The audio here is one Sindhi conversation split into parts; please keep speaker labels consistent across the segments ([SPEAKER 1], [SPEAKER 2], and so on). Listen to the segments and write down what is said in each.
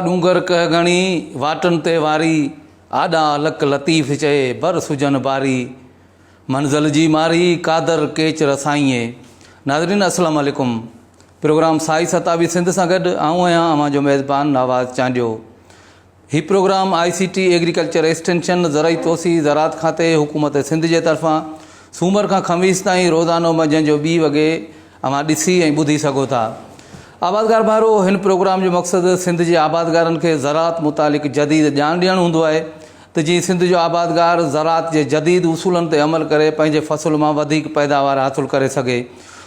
[SPEAKER 1] ڏونگر ڪهه ڳڻي، واٽن تي واري، آڏا لڪ لطيف چئي، بر سجن باري، منزل جي ماري، قادر ڪيچ رسائينء. ناظرين السلام عليڪم پروگرام سائي ستابي سنڌ سان گڏ آئون آهيان اوهان جو ميزبان نواز چانڊيو. هي programme I C T agriculture extension زرعي توسيع زراعت کاتي حڪومت سنڌ جي طرفان سومر کان خميس تائين روزانو منجهند جو ٻي وڳي اوهان ڏسي ۽ ٻڌي سگهو ٿا. آبادگار ڀائرو هن پروگرام جو مقصد سنڌ جي آبادگارن کي زراعت متعلق جديد ڄاڻ ڏيڻ هوندو آهي ته جيئن سنڌ جو آبادگار زراعت جي جديد اصولن تي عمل ڪري پنهنجي فصل مان وڌيڪ پيداوار حاصل ڪري سگهي.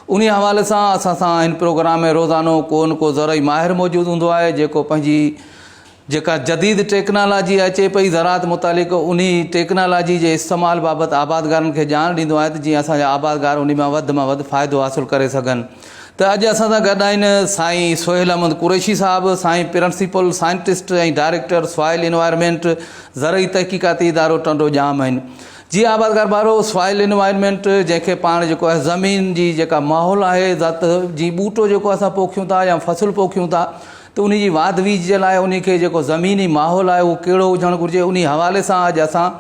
[SPEAKER 1] انهي حوالي سان اسان سان هن پروگرام ۾ روزانو ڪو نه ڪو زرعي ماهر موجود هوندو آهي جيڪو پنهنجي جيڪا جديد ٽيڪنالاجي اچي پئي زراعت متعلق انهي ٽيڪنالاجي جي استعمال بابت آبادگارن کي ڄاڻ ڏيندو آهي ته جيئن اسان جا آبادگار انهي مان وڌ مان وڌ فائدو حاصل ڪري سگهن ته اڄ اسان سان گڏ آهن سائين سهيل احمد قريشي صاحب سائين principal scientist ۽ director soil environment زرعي تحقيقاتي ادارو ٽنڊو ڄام آهن جي آبادگار ڀائرو سوائل انوائرمينٽ جنهن کي پاڻ جيڪو آهي زمين جي جيڪا ماحول آهي ذات جي ٻوٽو جيڪو اسان پوکيون ٿا يا فصل پوکيون ٿا ته انهي جي واڌ ويجهه جي لاء انهي کي جيڪو زميني ماحول آهي اهو ڪهڙو هجڻ گهرجي انهي حوالي سان اڄ اسان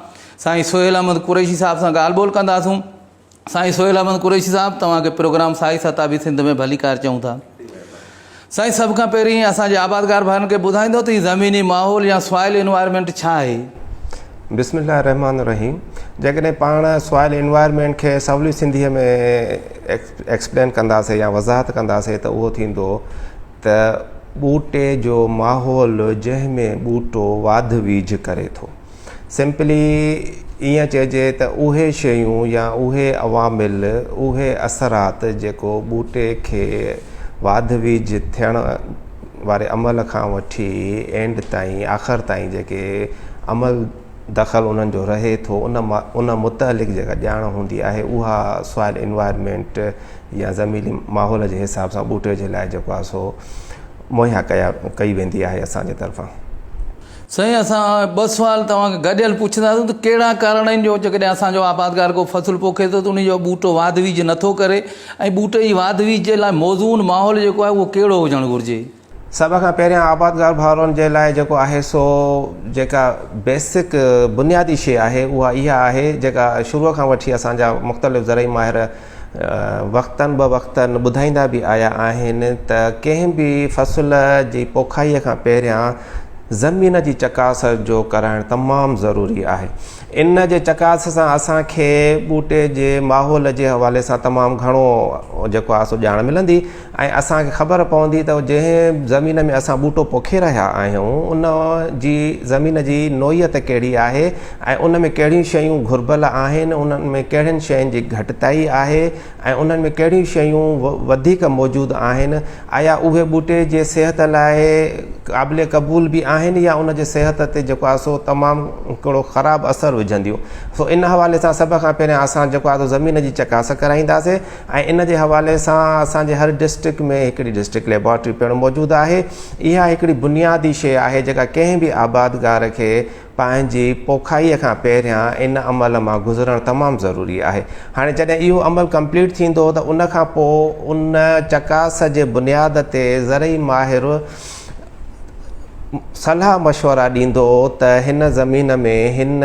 [SPEAKER 1] سائين سهيل احمد قريشي صاحب سان ڳالهه ٻولهه ڪنداسون سائين سهيل احمد قريشي صاحب توهان کي پروگرام سائي ستابي سنڌ ۾ ڀليڪار چئون ٿا سائين سڀ کان پهرين اسان جي آبادگار ڀائرن کي ٻڌائيندو ته هي زميني ماحول يا سوائل انوائرمينٽ ڇا آهي؟
[SPEAKER 2] بسم الله الرحمٰن الرحيم جيڪڏهن پاڻ سوائل انوائرمينٽ کي سولي سنڌيء ۾ ايڪسپلين ڪنداسين يا وضاحت ڪنداسين ته اهو ٿيندو ته ٻوٽي جو ماحول جنهن ۾ ٻوٽو واڌ ويجهه ڪري ٿو. سمپلي ائين چئجي ته اهي شيون يا اهي عوامل، اهي اثرات جيڪو ٻوٽي کي واڌ ويجهه ٿيڻ واري عمل کان وٺي اينڊ تائين، آخر تائين جيڪي عمل دخل انهن جو رهي ٿو ان ان متعلق جيڪا ڄاڻ هوندي آهي اها سوائل انوائرمينٽ يا زميني ماحول جي حساب سان ٻوٽي جي لاء جيڪو آهي سو مهيا ڪيا ڪئي ويندي آهي اسان جي طرفان.
[SPEAKER 1] سائين اسان ٻه سوال توهان کي گڏيل پڇنداسون ته ڪهڙا ڪارڻ آهن جو جيڪڏهن اسان جو آبادگار ڪو فصل پوکي ٿو ته ان جو ٻوٽو واڌ ويجهه نٿو ڪري ۽ ٻوٽي جي واڌ ويجهه جي لاء موزون ماحول جيڪو آهي اهو ڪهڙو هجڻ گهرجي؟
[SPEAKER 2] سڀ کان پهريان آبادگار ڀائرن جي لاء جيڪو آهي سو جيڪا بيسڪ بنيادي شيء آهي اها اها آهي جيڪا شروع کان وٺي اسان جا مختلف زرعي ماهر وقتن به وقتن ٻڌائيندا به آيا آهن ته ڪنهن به فصل جي پوکائي کان پهريان زمين جي چڪاس جو ڪرائڻ تمام ضروري آهي ان جي چڪاس سان اسان کي ٻوٽي جي ماحول جي حوالي سان تمام گهڻو جيڪو آهي سو ڄاڻ ملندي ۽ اسان کي خبر پوندي ته جنهن زمين ۾ اسان ٻوٽو پوکي رهيا آهيون ان جي زمين جي نوعيت ڪهڙي آهي ۽ ان ۾ ڪهڙيون شيون گهربل آهن انهن ۾ ڪهڙين شين جي گهٽتائي آهي ۽ انهن ۾ ڪهڙيون شيون وڌيڪ موجود آهن آيا اهي ٻوٽي جي صحت لاء قابل قبول به آهن يا ان جي صحت تي جيڪو آهي سو تمام هڪڙو خراب اثر وجهنديون سو ان حوالي سان سڀ کان پهريان اسان جيڪو آهي سو زمين جي چڪاس ڪرائينداسين ۽ ان جي حوالي سان اسان جي هر ڊسٽرڪٽ ۾ هڪڙي ڊسٽرڪٽ ليبارٽري پڻ موجود آهي اها هڪڙي بنيادي شيء آهي جيڪا ڪنهن به آبادگار کي پنهنجي پوکائيء کان پهريان ان عمل مان گذرڻ تمام ضروري آهي. هاڻي جڏهن اهو عمل ڪمپليٽ ٿيندو ته ان کان پوء ان چڪاس جي بنياد تي زرعي ماهر صلاح مشورا ڏيندو ته هن زمين ۾ هن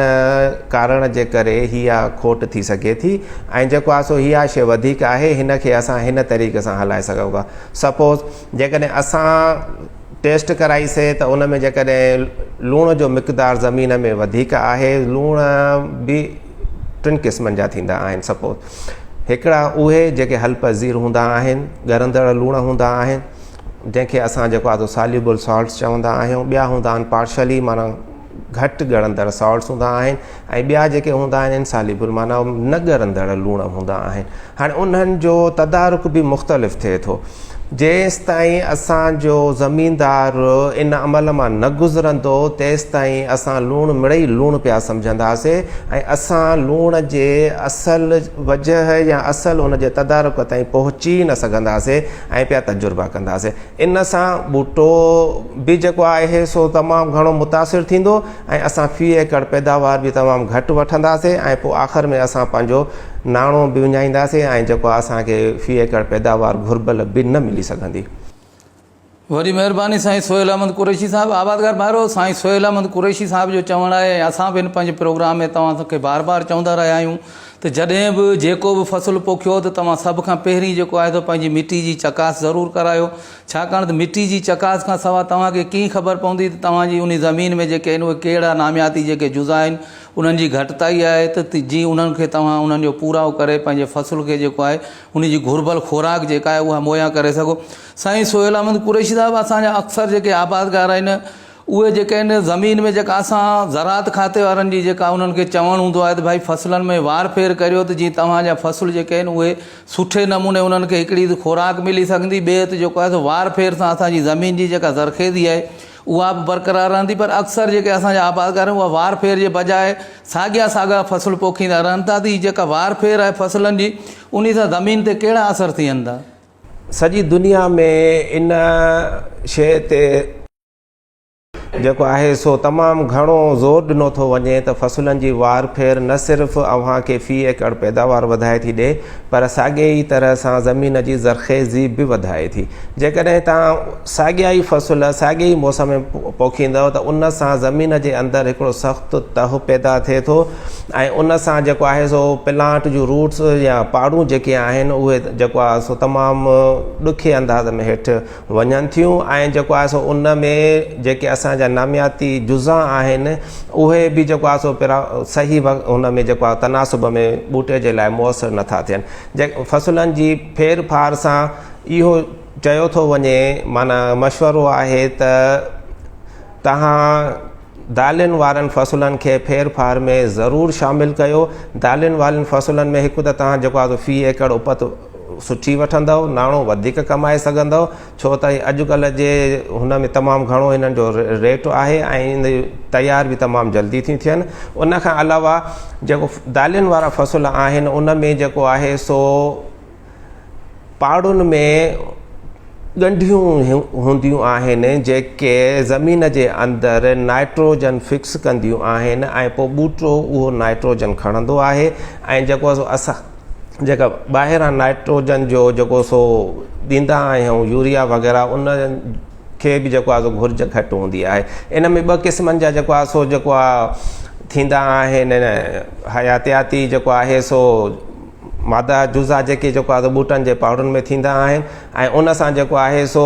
[SPEAKER 2] ڪارڻ جي ڪري هيء کوٽ ٿي سگهي ٿي ۽ جيڪو آهي سو هيء شيء وڌيڪ آهي هن کي اسان هن طريقي سان هلائي سگهون ٿا. سپوز جيڪڏهن اسان ٽيسٽ ڪرائي سي ته ان ۾ جيڪڏهن لوڻ جو مقدار زمين ۾ وڌيڪ آهي لوڻ به ٽن قسمن جا ٿيندا آهن سپوز هڪڙا اهي جيڪي حل پذير هوندا آهن ڳرندڙ لوڻ هوندا آهن جنهن کي اسان جيڪو آهي ساليوبل سالٽس چوندا آهيون ٻيا هوندا آهن پارشلي معنيٰ گهٽ ڳڙندڙ سالٽس هوندا آهن ۽ ٻيا جيڪي هوندا آهن انساليبل معنيٰ نه ڳرندڙ لوڻ هوندا آهن هاڻي انهن جو تدارڪ به مختلف ٿئي ٿو جيستائين اسان جو زميندار ان عمل مان نه گذرندو تيستائين اسان لوڻ مڙئي لوڻ پيا سمجهنداسي ۽ اسان لوڻ جي اصل وجهه يا اصل ان جي تدارڪ تائين پهچي نه سگهنداسي ۽ پيا تجربا ڪنداسي ان سان ٻوٽو به جيڪو آهي سو تمام گهڻو متاثر ٿيندو ۽ اسان في ايڪڙ پيداوار به تمام گهٽ وٺنداسي ۽ پوء آخر ۾ اسان پنهنجو ناڻو به وڃائينداسي ۽ جيڪو اسان کي في ايڪڙ پيداوار گهربل به نه ملي سگهندي.
[SPEAKER 1] وڏي مهرباني سائين سهيل احمد قريشي صاحب آبادگار ڀائرو سائين سهيل احمد قريشي صاحب جو چوڻ آهي ۽ اسان به هن پنهنجي پروگرام ۾ توهان کي بار بار چوندا رهيا آهيون ته جڏهن به جيڪو به فصل پوکيو ته توهان سڀ کان پهرين جيڪو آهي سو پنهنجي مٽي جي چڪاس ضرور ڪرايو ڇاڪاڻ ته مٽي جي چڪاس کان سواء توهان کي ڪيئن خبر پوندي ته توهان جي انهي زمين ۾ جيڪي آهن اهي ڪهڙا نامياتي جيڪي جزا آهن انهن جي گهٽتائي آهي ته جي انهن کي توهان انهن جو پورائو ڪري پنهنجي فصل کي جيڪو آهي ان جي گهربل خوراڪ جيڪا آهي اها مهيا ڪري سگهو. سائين سهيل احمد قريشي صاحب اسان جا اڪثر جيڪي آبادگار آهن اهي جيڪي آهن زمين ۾ جيڪا اسان زراعت کاتي وارن جي جيڪا انهن کي چوڻ هوندو آهي ته ڀائي فصلن ۾ وار ڦير ڪريو ته جيئن توهان جا فصل جيڪي آهن اهي سٺي نموني انهن کي هڪڙي خوراڪ ملي سگهندي ٻئي ته جيڪو آهي سو وار ڦير سان اسان جي زمين جي جيڪا زرخيزي آهي اها به برقرار رهندي پر اڪثر جيڪي اسان جا آبادگار آهن اها وار ڦير جي بجاء ساڳيا ساڳا فصل پوکيندا رهن ٿا ته هي جيڪا وار ڦير آهي فصلن جي انهي سان زمين تي ڪهڙا اثر ٿين ٿا؟
[SPEAKER 2] سڄي دنيا ۾ ان شيء تي جيڪو آهي سو تمام گهڻو زور ڏنو ٿو وڃي ته فصلن جي وار ڦير نه صرف اوهان کي في ايڪڙ پيداوار وڌائي ٿي ڏئي پر ساڳي ئي طرح سان زمين جي زرخيزي به وڌائي ٿي. جيڪڏهن توهان ساڳيا ئي فصل ساڳي ئي موسم ۾ پوکيندؤ ته ان سان زمين جي اندر هڪڙو سخت تهه پيدا ٿئي ٿو ۽ ان سان جيڪو آهي سو پلانٽ جون روٽس يا پاڙون جيڪي آهن اهي جيڪو آهي سو تمام ڏکي انداز ۾ هيٺ وڃن ٿيون ۽ جيڪو آهي سو ان ۾ جيڪي اسان جا نامياتي جزا آهن اهي به جيڪو آهي سو صحيح ان ۾ جيڪو آهي تناسب ۾ ٻوٽي جي لاء مؤثر نٿا ٿين فصلن جي ڦير ڦار سان اهو چيو ٿو وڃي معنيٰ مشورو آهي ته توهان دالين وارن فصلن کي ڦير ڦار ۾ ضرور شامل ڪيو دالين وارن فصلن ۾ هڪ ته توهان جيڪو آهي في ايڪڙ اپت سٺي وٺندؤ ناڻو وڌيڪ ڪمائي سگهندؤ ڇو ته اڄڪلهه جي هن ۾ تمام گهڻو هنن جو ريٽ آهي ۽ تيار به تمام جلدي ٿيون ٿين ان کان علاوه جيڪو دالين وارا فصل آهن ان ۾ جيڪو آهي سو پاڙن ۾ ڳنڍيون هونديون آهن جيڪي زمين جي اندر نائٽروجن فڪس ڪنديون آهن ۽ پوء ٻوٽو اهو نائٽروجن کڻندو آهي ۽ جيڪو سو اسان جيڪا ٻاهران نائٽروجن جو جيڪو سو ڏيندا آهيون يوريا وغيره ان کي به جيڪو آهي سو گهرج گهٽ هوندي آهي ان ۾ ٻه قسمن جا جيڪو آهي سو جيڪو آهي ٿيندا آهن حياتياتي جيڪو آهي سو مادا جزا جيڪي جيڪو آهي سو ٻوٽن جي پاڙن ۾ ٿيندا آهن ۽ ان سان جيڪو آهي سو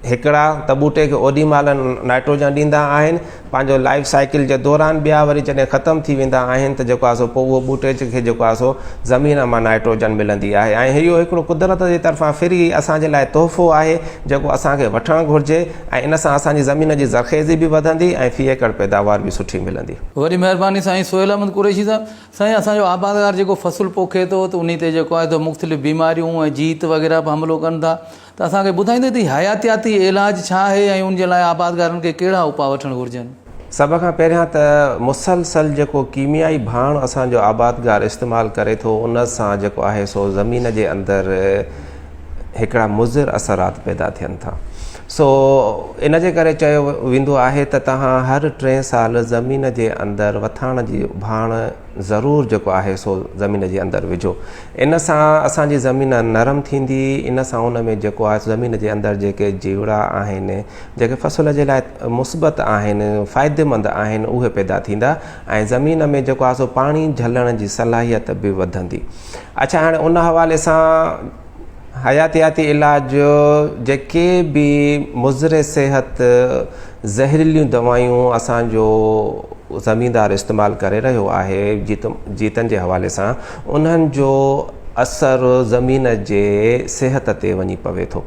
[SPEAKER 2] هڪڙا ته ٻوٽي کي اوڏي مهل نائٽروجن ڏيندا آهن پنهنجو لائف سائيڪل جي دوران ٻيا وري جڏهن ختم ٿي ويندا آهن ته جيڪو آهي سو پوء اهو ٻوٽي کي جيڪو آهي سو زمين مان نائٽروجن ملندي آهي ۽ اهو هڪڙو قدرت جي طرفان فري اسان جي لاء تحفو آهي جيڪو اسان کي وٺڻ گهرجي ۽ ان سان اسان جي زمين جي زرخيزي به وڌندي ۽ في ايڪڙ پيداوار به سٺي ملندي.
[SPEAKER 1] وڏي مهرباني سائين سهيل احمد قريشي صاحب. سائين اسان جو آبادگار جيڪو فصل پوکي ٿو ته انهي تي جيڪو آهي سو مختلف بيماريون ۽ جيت وغيره به حملو ڪن ٿا ته اسان کي ٻڌائيندو ته هي حياتياتي علاج ڇا آهي ۽ ان جي لاء آبادگارن کي ڪهڙا اپاء وٺڻ گهرجن؟
[SPEAKER 2] سڀ کان پهريان ته مسلسل جيڪو ڪيميائي ڀاڻ اسان جو آبادگار استعمال ڪري ٿو ان سان جيڪو آهي سو زمين جي اندر هڪڙا مضر اثرات پيدا ٿين ٿا سو ان جي ڪري چيو ويندو آهي ته توهان هر ٽئين سال زمين جي اندر وٿاڻ جي ڀاڻ ضرور جيڪو آهي سو زمين جي اندر وجهو ان سان اسان جي زمين نرم ٿيندي ان سان ان ۾ جيڪو آهي زمين جي اندر جيڪي جيوڙا آهن جيڪي فصل جي لاء مثبت آهن فائديمند آهن اهي پيدا ٿيندا ۽ زمين ۾ جيڪو آهي سو پاڻي جهلڻ جي صلاحيت به وڌندي اڇا هاڻي ان حوالي سان حياتياتي علاج جيڪي به مضر صحت زهريليون دوائيون اسان جو زميندار استعمال ڪري رهيو آهي جيت جيتن جي حوالي سان انهن جو اثر زمين جي صحت تي وڃي پوي ٿو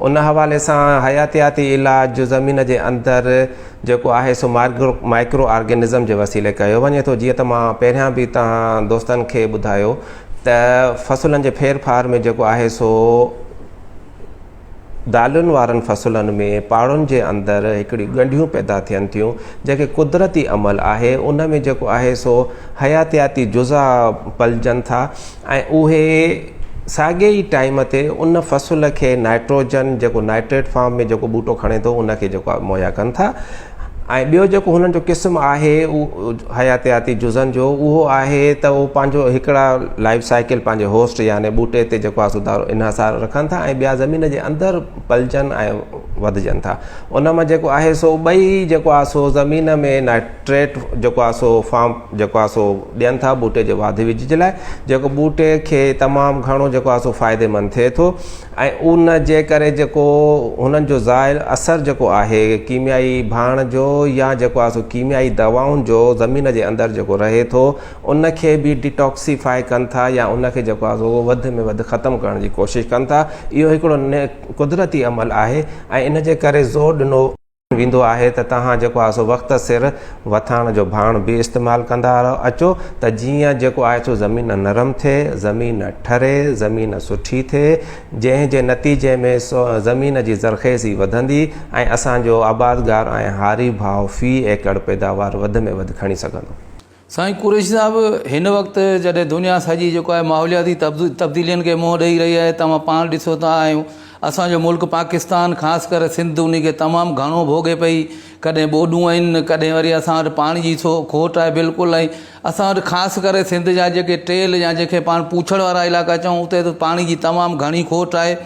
[SPEAKER 2] ان حوالي سان حياتياتي علاج زمين جي اندر جيڪو آهي سو مائڪرو آرگينزم جي وسيلي ڪيو وڃي ٿو جيئن ته مان پهريان به توهان دوستن کي ٻڌايو ته فصلن جي ڦير ڦار ۾ جيڪو آهي سو دالين وارن فصلن ۾ پاڙن جي اندر هڪڙيون ڳنڍيون پيدا ٿين ٿيون جيڪي قدرتي عمل آهي ان ۾ جيڪو آهي سو حياتياتي جزا پلجن ٿا ۽ اهي ساڳي ئي ٽائيم تي ان فصل کي نائٽروجن جيڪو نائٽريٽ فارم ۾ جيڪو ٻوٽو کڻي ٿو ان کي جيڪو آهي مهيا ڪن ٿا. ۽ ٻيو جيڪو هنن جو قسم آهي حياتياتي جزن جو اهو آهي ته اهو پنهنجو هڪڙا لائف سائيڪل پنهنجي هوسٽ يعني ٻوٽي تي جيڪو آهي سو دارو انحصار رکن ٿا ۽ ٻيا زمين جي اندر پلجن ۽ وڌجن ٿا ان مان جيڪو آهي سو ٻئي جيڪو آهي سو زمين ۾ نائٽريٽ جيڪو آهي سو فارم جيڪو آهي سو ڏين ٿا ٻوٽي جي واڌ ويجهه جي لاء جيڪو ٻوٽي کي تمام گهڻو جيڪو آهي سو فائديمند ٿئي ٿو ۽ ان جي ڪري جيڪو هنن جو زائل اثر جيڪو آهي ڪيميائي ڀاڻ جو يا جيڪو آهي سو ڪيميائي دوائن جو زمين جي اندر جيڪو رهي ٿو ان کي به ڊيٽاڪسيفائي ڪن ٿا يا ان کي جيڪو آهي سو وڌ ۾ وڌ ختم ڪرڻ جي ڪوشش ڪن ٿا. اهو هڪڙو قدرتي عمل آهي ۽ ان جي ڪري زور ڏنو. ويندو آهي ته توهان جيڪو آهي سو وقت سر وٿاڻ جو ڀاڻ به استعمال ڪندا اچو ته جيئن جيڪو آهي سو زمين نرم ٿئي، زمين ٺري، زمين سٺي ٿئي، جنهن جي نتيجي ۾ زمين جي زرخيزي وڌندي ۽ اسان جو آبادگار ۽ هاري ڀاء في ايڪڙ پيداوار وڌ ۾ وڌ کڻي سگهندو.
[SPEAKER 1] سائين قريشي صاحب هن وقت جڏهن دنيا سڄي جيڪو آهي ماحولياتي تبديلين کي منهن ڏئي رهي آهي توهان پاڻ ڏسو ٿا ۽ اسان جو ملڪ پاڪستان خاص ڪري سنڌ انهي کي تمام گهڻو ڀوڳي پئي ڪڏهن ٻوڏون آهن ڪڏهن وري اسان وٽ پاڻي جي سو کوٽ آهي بلڪل ۽ اسان وٽ خاص ڪري سنڌ جا جيڪي ٽيل يا جنهن کي پاڻ پوڇڙ وارا علائقا چئون اتي ته پاڻي جي تمام گهڻي کوٽ آهي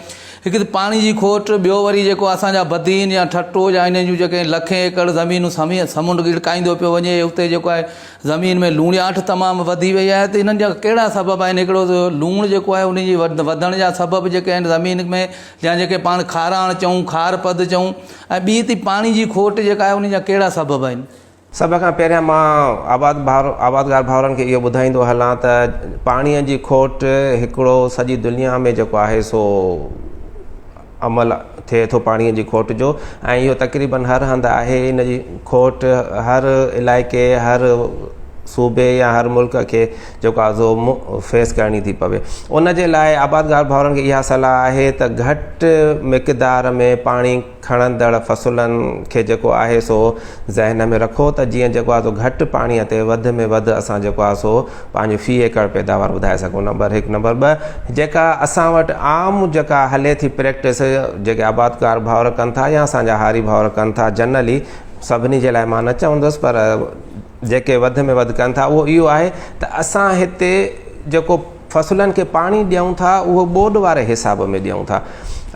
[SPEAKER 1] هڪ ته پاڻي جي کوٽ، ٻيو وري جيڪو اسان جا بدين يا ٺٽو يا انهن جون جيڪي لکين ايڪڙ زمينون سمنڊ ڳڙڪائيندو پيو وڃي اتي جيڪو آهي زمين ۾ لوڻياٺ تمام وڌي وئي آهي ته انهن جا ڪهڙا سبب آهن هڪڙو ته لوڻ جيڪو آهي ان جي وڌڻ جا سبب جيڪي آهن زمين ۾ يا جيڪي پاڻ کاراڻ چئون کار پد چئون ۽ ٻي ته پاڻي جي کوٽ جيڪا آهي ان جا ڪهڙا سبب آهن.
[SPEAKER 2] سڀ کان پهريان مان آباد ڀائر آبادگار ڀائرن کي اهو ٻڌائيندو هلان ته پاڻيء جي کوٽ هڪڙو سڄي دنيا ۾ جيڪو آهي سو عمل ٿئي ٿو پاڻيء جي کوٽ جو ۽ اهو تقريبن هر هنڌ آهي ان جي کوٽ هر علائقي هر صوبي يا هر ملڪ کي جيڪو آهي سو فيس ڪرڻي ٿي پوي ان جي لاء آبادگار ڀائرن کي اها صلاح آهي ته گهٽ مقدار ۾ پاڻي کڻندڙ فصلن کي جيڪو آهي سو ذهن ۾ رکو ته جيئن جيڪو آهي سو گهٽ پاڻي تي وڌ ۾ وڌ اسان جيڪو آهي سو پنهنجو في ايڪڙ پيداوار وڌائي سگهون نمبر هڪ نمبر ٻه جيڪا اسان وٽ عام جيڪا هلي ٿي پريڪٽس جيڪي آبادگار ڀائر ڪن ٿا يا اسان جا هاري ڀائر ڪن ٿا جنرلي سڀني جي لاء مان نه چوندس پر جيڪي وڌ ۾ وڌ ڪن ٿا اهو اهو آهي ته اسان هتي جيڪو فصلن کي پاڻي ڏيون ٿا اهو ٻوڏ واري حساب ۾ ڏيون ٿا.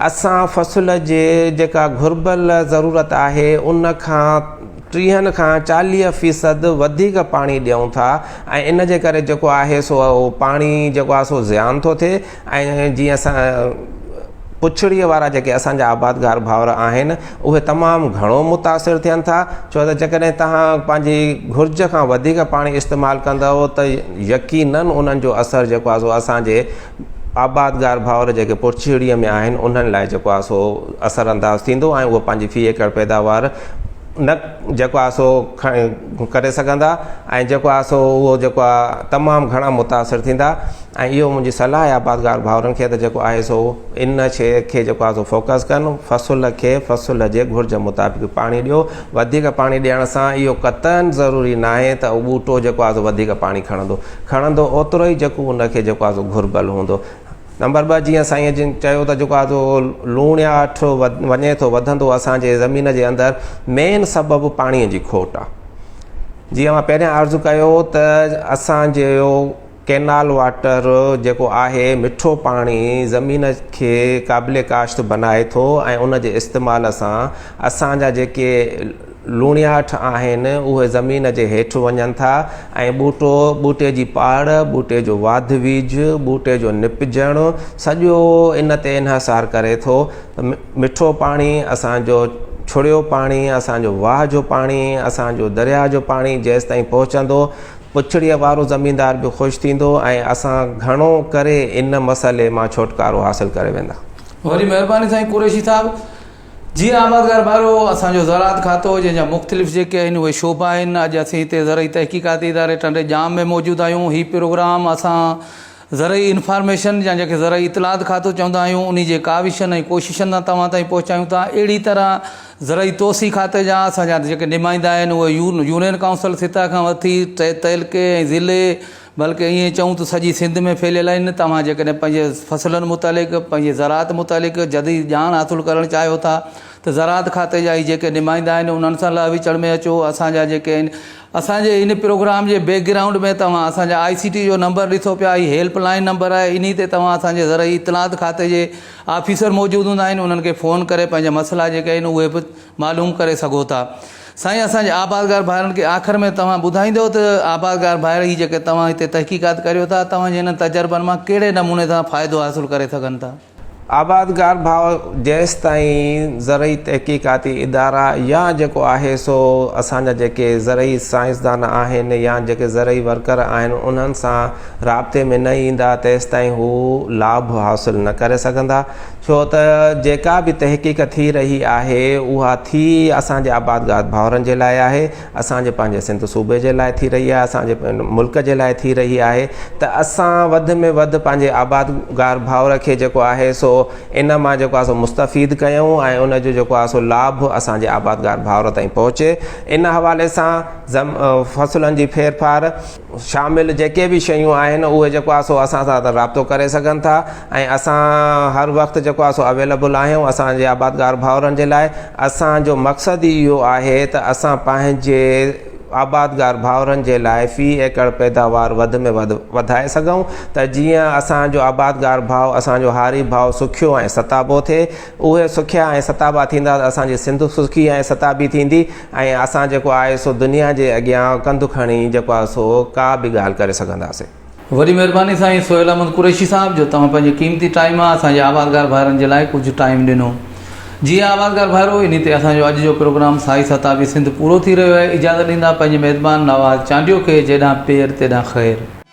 [SPEAKER 2] اسان فصل جي جيڪا گهربل ضرورت آهي ان کان ٽيهن کان 40 فيصد وڌيڪ پاڻي ڏيون ٿا ۽ ان جي ڪري جيڪو آهي سو پاڻي جيڪو آهي سو زيان ٿو ٿئي ۽ جيئن اسان پڇڙيء وارا جيڪي اسان جا آبادگار ڀائر آهن اهي تمام گهڻو متاثر ٿين ٿا ڇو ته جيڪڏهن توهان پنهنجي گهرج کان وڌيڪ پاڻي استعمال ڪندؤ ته يقينن انهن جو اثر جيڪو آهي سو اسان جي آبادگار ڀائر جيڪي پڇڙيء ۾ آهن انهن لاء جيڪو آهي سو اثر انداز ٿيندو ۽ اهو پنهنجي في ايڪڙ پيداوار نه جيڪو آهي سو ڪري سگهندا ۽ جيڪو آهي سو اهو جيڪو آهي تمام گهڻا متاثر ٿيندا ۽ اهو منهنجي صلاح آهي آبادگار ڀائرن کي ته جيڪو آهي سو ان شيء کي جيڪو آهي سو فوڪس ڪن فصل کي فصل جي گهرج مطابق پاڻي ڏيو وڌيڪ پاڻي ڏيڻ سان اهو قطعا ضروري ناهي ته اهو ٻوٽو جيڪو آهي سو وڌيڪ پاڻي کڻندو کڻندو اوترو ئي جيڪو ان کي جيڪو آهي سو گهربل هوندو نمبر 2 جيئن سائين جن چيو ته جيڪو آهي سو لوڻياٺ وڃي ٿو وڌندو اسان جي زمين جي اندر مين سبب پاڻي جي کوٽ آهي جيئن مان پهريان عرض ڪيو ته اسان جو ڪينال واٽر جيڪو آهي مٺو پاڻي زمين کي قابل ڪاشت بنائي ٿو ۽ ان جي استعمال سان اسان جا جيڪي لوڻياٺ آهن اهي زمين جي هيٺ وڃن ٿا ۽ ٻوٽو ٻوٽي جي پاڙ ٻوٽي جو واڌ ويجهه ٻوٽي جو نپجڻ سڄو ان تي انحصار ڪري ٿو مٺو پاڻي اسان جو ڇڙيو پاڻي اسان جو واهه جو پاڻي اسان جو درياهه جو پاڻي جيستائين پهچندو پڇڙيء وارو زميندار به خوش ٿيندو ۽ اسان گهڻو ڪري ان مسئلي مان ڇوٽڪارو حاصل ڪري ويندا.
[SPEAKER 1] وڏي مهرباني سائين قريشي صاحب. جي آبادگار ڀائرو اسان جو زراعت کاتو جنهن جا مختلف جيڪي آهن اهي شعبا آهن اڄ اسين هتي زرعي تحقيقاتي اداري ٽنڊي ڄام ۾ موجود آهيون هي پروگرام اسان زرعي انفارميشن يا جنهن کي زرعي اطلاعات کاتو چوندا آهيون انهي جي ڪاوشن ۽ ڪوششن سان توهان تائين پهچايون ٿا اهڙي طرح زرعي توسيع کاتي جا اسان جا جيڪي نمائندا آهن اهي يونين ڪائونسل سطح کان وٺي تعلقي ۽ ضلعي بلڪه ائين چئون ته سڄي سنڌ ۾ ڦهليل آهن. توهان جيڪڏهن پنهنجي فصلن متعلق، پنهنجي زراعت متعلق جديد ڄاڻ حاصل ڪرڻ چاهيو ٿا ته زراعت کاتي جا هي جيڪي نمائندا آهن انهن سان لهه وچڙ ۾ اچو. اسان جا جيڪي آهن اسان جي هن پروگرام جي بيڪ گرائونڊ ۾ توهان اسان جا آء سي ٽي جو نمبر ڏسو پيا هي هيلپ لائين نمبر آهي انهي تي توهان اسان جي زرعي اطلاعات کاتي جي آفيسر موجود هوندا آهن انهن کي فون ڪري پنهنجا مسئلا جيڪي آهن اهي به معلوم ڪري سگهو ٿا. سائين اسان جي آبادگار ڀائرن کي آخر ۾ توهان ٻڌائيندؤ ته آبادگار ڀائر هي جيڪي توهان هتي تحقيقات ڪريو ٿا توهان جي هنن تجربن مان ڪهڙي نموني سان فائدو حاصل ڪري سگهن ٿا.
[SPEAKER 2] آبادگار ڀاء جيستائين زرعي تحقيقاتي ادارا يا جيڪو آهي سو اسان جا جيڪي زرعي سائنسدان آهن يا جيڪي زرعي ورڪر آهن انهن سان رابطي ۾ نه ايندا تيستائين هو لاڀ حاصل نه ڪري سگهندا ڇو ته جيڪا به تحقيق ٿي رهي آهي اها ٿي اسان جي آبادگار ڀائرن جي لاء آهي، اسان جي پنهنجي سنڌ صوبي جي لاء ٿي رهي آهي، اسان جي ملڪ جي لاء ٿي رهي آهي ته اسان وڌ ۾ وڌ پنهنجي آبادگار ڀائر کي جيڪو آهي سو ان مان جيڪو آهي سو مستفيد ڪيون ۽ ان جو جيڪو آهي سو لاڀ اسان جي آبادگار ڀائر تائين پهچي ان حوالي سان فصلن جي ڦيرڦار شامل جيڪي به شيون آهن اهي جيڪو آهي سو اسان سان رابطو ڪري سگهن ٿا ۽ اسان هر وقت جيڪو آهي سو اويليبل آهيون اسان جي آبادگار ڀائرن جي لاء اسان جو مقصد ئي اهو آهي ته اسان پنهنجي آبادگار ڀائرن جي لاء في ايڪڙ پيداوار وڌ ۾ وڌ وڌائي سگهون ته جيئن اسان جو آبادگار ڀاء اسان جو هاري ڀاء سکيو ۽ ستابو ٿئي اهي سکيا ۽ ستابا ٿيندا ته اسان جي سنڌ سکي ۽ ستابي ٿيندي ۽ اسان جيڪو آهي سو دنيا جي اڳيان ڪنڌ کڻي جيڪو آهي سو ڪا به ڳالهه ڪري سگهنداسين.
[SPEAKER 1] وڏي مهرباني سائين سهيل احمد قريشي صاحب جو توهان پنهنجي قيمتي ٽائيم مان اسان جي آوازگار ڀائرن جي لاء ڪجهه ٽائيم ڏنو. جي آوازگار ڀائرو انهي تي اسان جو اڄ جو پروگرام سائي ستابي سنڌ پورو ٿي رهيو آهي اجازت ڏيندا پنهنجي ميزبان نواز چانڊيو کي جيڏانهن پير تيڏانهن خير.